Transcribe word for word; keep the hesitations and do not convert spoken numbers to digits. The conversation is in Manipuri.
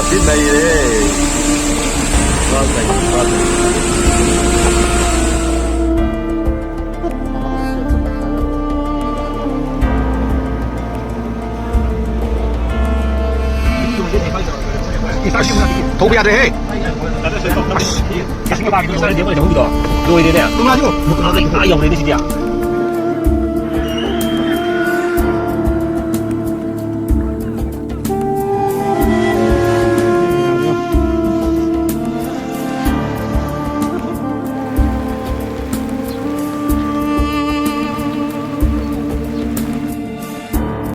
ꯁꯤ ꯅꯩꯔꯦ꯫ ꯄꯨꯔꯥ ꯅꯩ, ꯄꯨꯔꯥ ꯅꯩ꯫ ꯊꯧꯕ ꯌꯥꯗ꯭ꯔꯦꯍꯦ꯫ ꯑꯁ, ꯀꯩꯁꯨ ꯄꯥꯈꯤꯗꯣꯏ ꯆꯠꯂꯗꯤ ꯑꯩꯈꯣꯏ ꯊꯧꯕꯗꯣ ꯂꯣꯏꯔꯦꯅꯦ꯫ ꯀꯨꯟꯃꯉꯥꯁꯤꯕꯨ? ꯑꯥ ꯌꯧꯔꯦꯅꯦ ꯁꯤꯗꯤ꯫